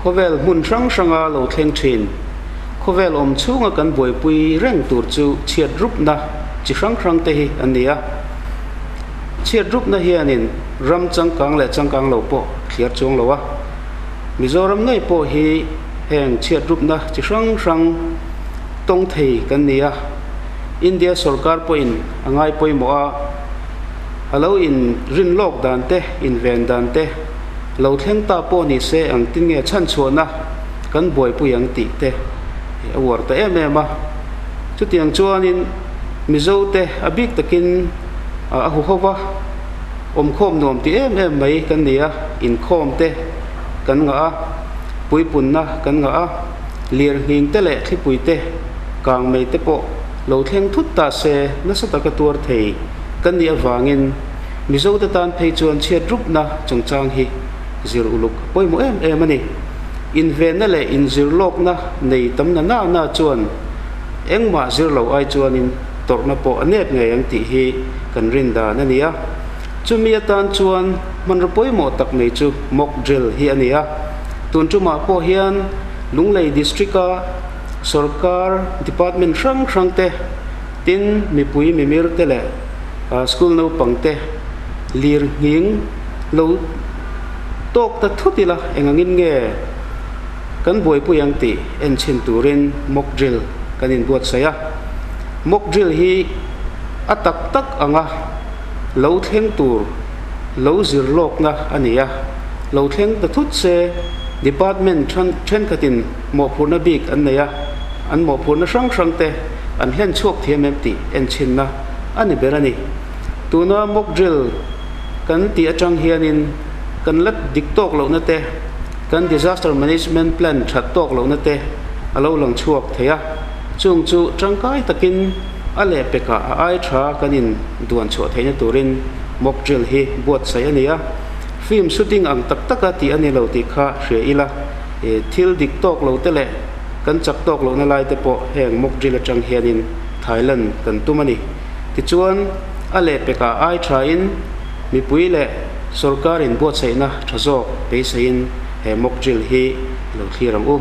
Khawvel hmun hrang hranga lo thleng thin, khawvel awm chhunga kan buaipui reng tur chu chhiat rupna chi hrang hrang te hi an ni a. Chhiat rupna hianin ram changkang leh changkang lo pawh thliar chuang lo a. Mizoram ngei pawh hi heng chhiat rupna chi hrang hrang tawng thei kan ni a. India sorkar pawhin a ngai pawimawh a, a lo in rin lawk dan te, inven dan te lo thleng ta pawh ni se ang tin nge chhanchhuahna kan buaipui ang tih te a uar ta em em a. Chutiang chuanin Mizo te a bik takin a huho va, awmkhawm nuam ti em em mai kan ni a, inkhawm te kan ngah a, puipunna kan ngah a, lirnghing te leh thlipui te kang mai te pawh lo thleng thut ta se nasa taka tuar thei kan nih avangin Mizote tan phei chuan chhiat rupna chungchang hi zir uluk a pawimawh em em a ni. Invenna leh inzir lawkna nei tam na na na chuan engmah zir lo ai chuanin tawrhna pawh a nep ngei ang tih hi kan rin dan a ni a. Chumi atan chuan hmanraw pawimawh tak mai chu mock drill hi a ni a. Tun tumah pawh hian Lunglei District-a sorkar department hrang hrang te, tin mipui mimir te leh school naupang te lir nghing lo tawk ta thut ila eng angin nge kan buaipui ang tih en chhin turin mock drill kan inbuatsaih a. Mock drill hi a tak tak anga lo thleng tur lo zir lawkna a ni a, lo thleng ta thut se department thenkhatin mawhphurhna bik an nei a, an mawhphurhna hrang hrang te an hlen chhuak thiam em tih en chhinna a ni ber a ni. Tuna mock drill kan tih atang hianin kan la dik tawk lohna te, kan disaster management plan that tawk lohna te a lo lang chhuak thei a, chung chu tangkai takin a lehpekah a ai tha kan in duan chhuah theihna turin mock drill hi buatsaih a ni a. Film shooting ang tak taka tih a ni lo tih kha hria ila, thil dik tawk lo te leh kan chak tawk lohna lai te pawh heng mock drill atang hianin Thailand kan tum a ni. Tichuan, a lehpekah ai thain mipui leh sorkarin buatsaihna tha zawk beiseiin he mock drill hi lo thlir ang u.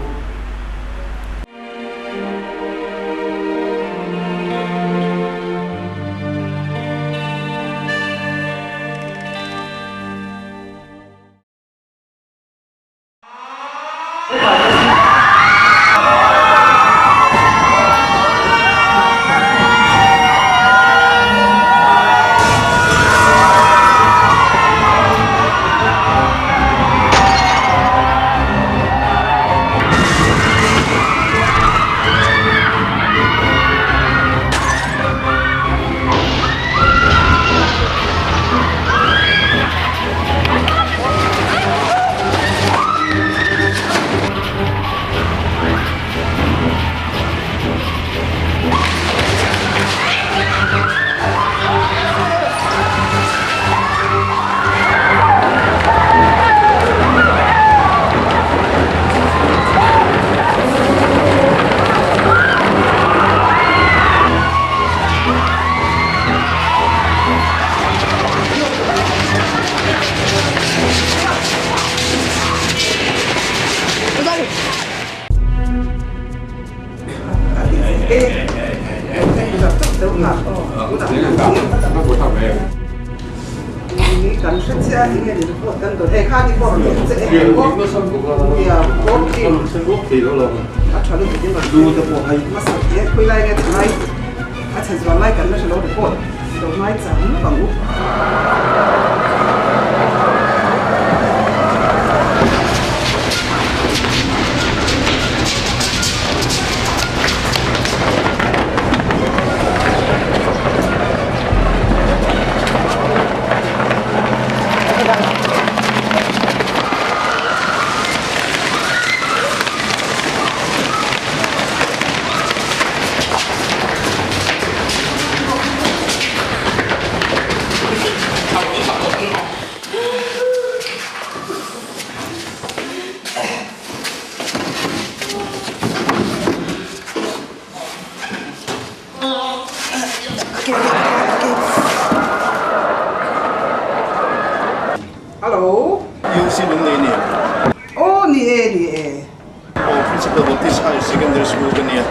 Principal Baptist Higher Secondary School ka nia.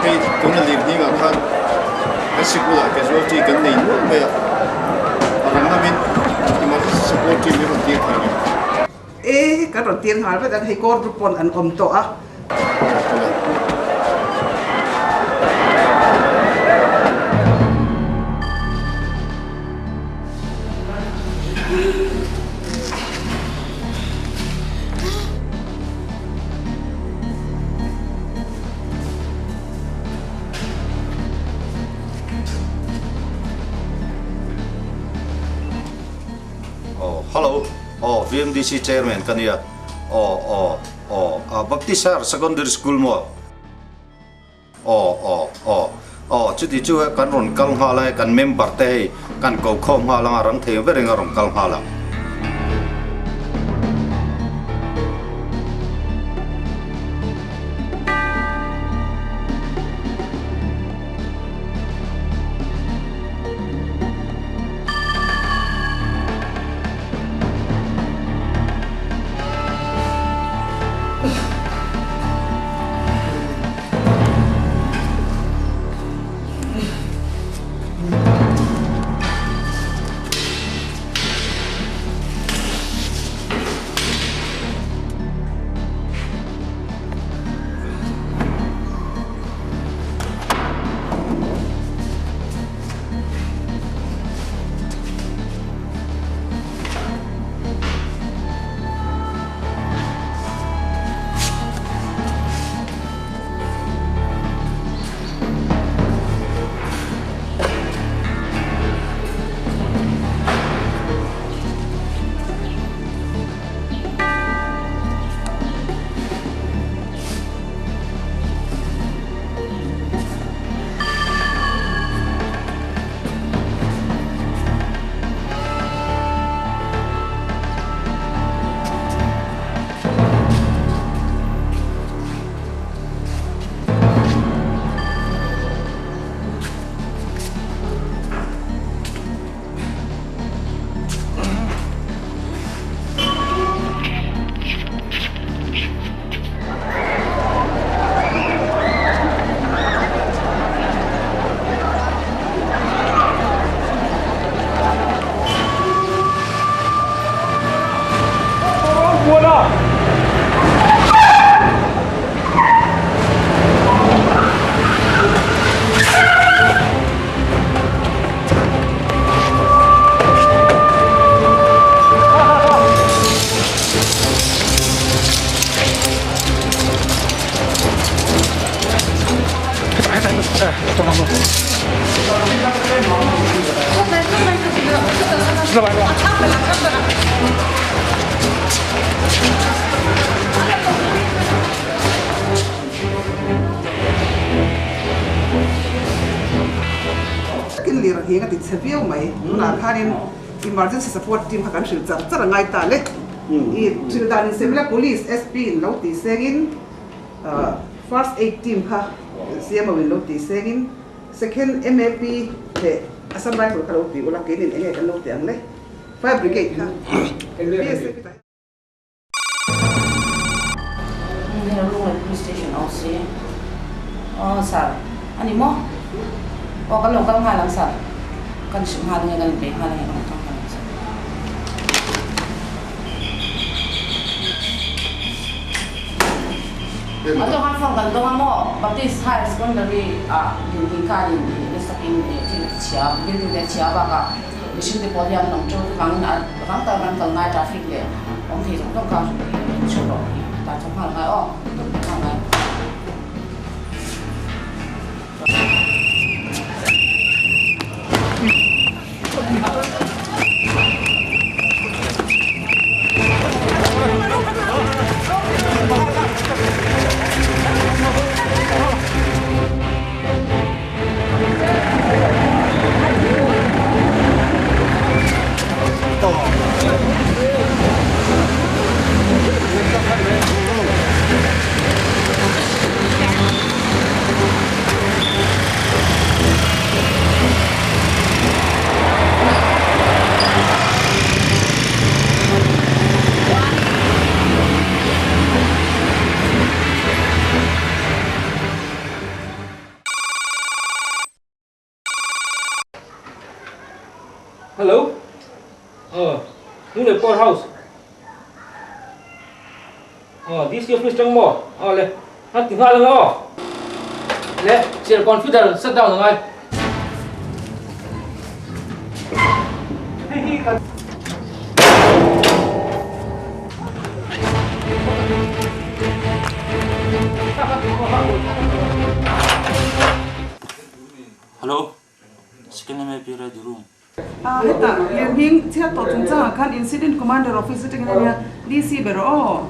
Hei tuna lirhningah khan kan sikul ah casualty kan nei nual mai a, a rang lamin emergency support team hi rawn tir thei ngei. E, kan rawn tir nghal vat ang, hei core group pawn an awm tawh a. Aw hello aw VMDC chairman ka nia aw aw aw ah Baptist Higher Secondary School maw aw aw aw aw chuti chu kan rawn kal nghal a kan member te hei kan ko khawm nghal anga rang thei ber in a rawn kal nghal ang. Takin lir hi a ti chhe viau mai. Tunah khanin emergency support team kha kan hrilh char char a ngai ta le. I thil dan in semla police SP in lo tih sengin first aid team kha CMO in lo tih sengin second MAP leh Assam Rifle kha lo ti ula keinin enge kan lo ti ang le. Fire brigade kha BSF hi tah hian. Lunglei Police Station a awm si. Aw sir, a ni maw? Aw kan lo kal nghal ang sir. Kan hrilh nghal ange, kan inpeih nghal ange, kan lo kal nghal ang sir. A tawng a phone kan dawng a maw? Baptist Higher Secondary ah building khan in nasa takin thil a ti chhia a, building te a chhia bakah mihring te pawh hian an awm teuh chuvangin a rang tak ram kal ngai traffic leh awm thei zawng zawng kha chhun rawh tih ta chawp nghal ngai aw nghal ngai. Hello. Aw, Lunglei Power House. Aw, DC office tang maw? Aw le, han ti nghal ang e aw. Le, Serkawn feeder shut down angai. Hello, second MAP ready room. Hetah lirnghing chhiat tawh chungchangah khan Incident Commander Office atangin a nia DC ber aw.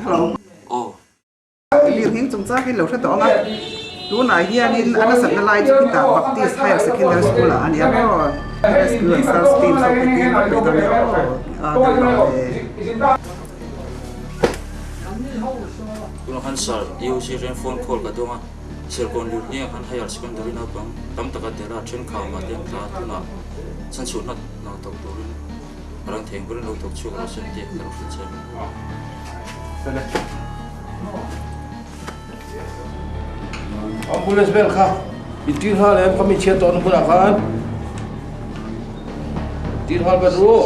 Hello. Aw. Lirnghing chungchang hi lo hre tawh ang a, tunah hianin a nasatna lai chu khitah Baptist Higher Secondary School ah a nia maw? Rescue and Search Team zawk te team a pui dawn nia aw. A dam lo e. Tunah khan Sir, EOC atangin phone call ka dawng a. Serkawn lirhniah khan Higher Secondary naupang tam taka tel a, thenkha mah te an tla a, tunah chhanchhuahna hna thawk turin a rang thei ang berin lo thawk chhuak rawh se tih ka lo hrilh che. Ambulance vel kha i tir nghal em ka mi chhiat tawhna hmunah khan tir nghal vat ru.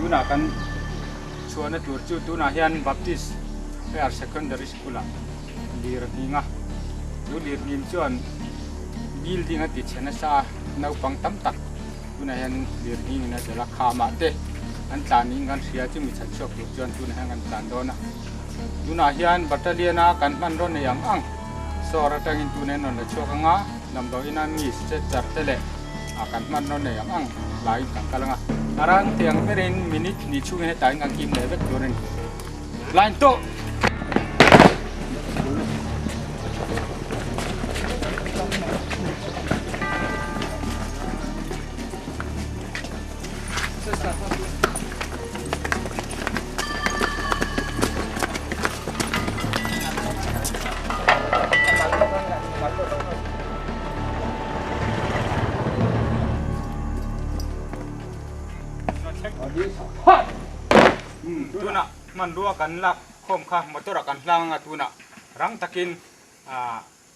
Tunah kan chhuahna tur chu tunah hian Baptist Higher Secondary School ah lir a hming a, chu lir hming chuan building a ti chhe nasa a, naupang tam tak tunah hian lir hming in a tel a, khamah te an tlan niin kan hria chu mi chhan chhuak tur chuan tunah hian kan tlan dawn a, tunah hian battalion a kan hmanraw nei ang ang sawr atangin tunah hian rawn la chhuak ang a, damdawiin a mi stretcher te leh. a kan hman rawn nei ang ang laiin kan kal ang a a rang thei ang berin minute hnih chhungin hetah hian kan kim leh vek tur a ni line tawh. Tunah hmanrua kan lak khawm kha motor ah kan hlang anga tunah rang takin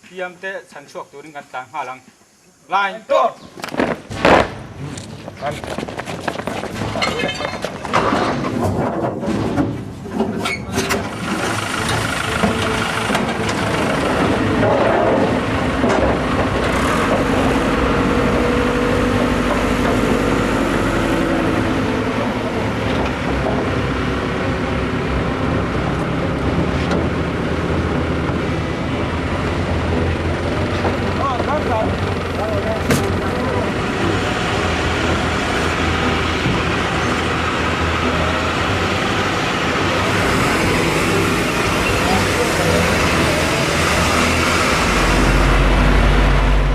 hliam te chhan chhuak turin kan tlan nghal ang. Line tawp!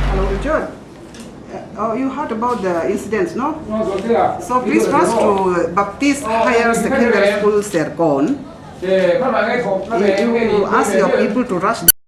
Hello Richard. Oh, you heard about the incidents, no? So please rush to Baptist Higher Secondary School, Serkawn. You ask your people to rush.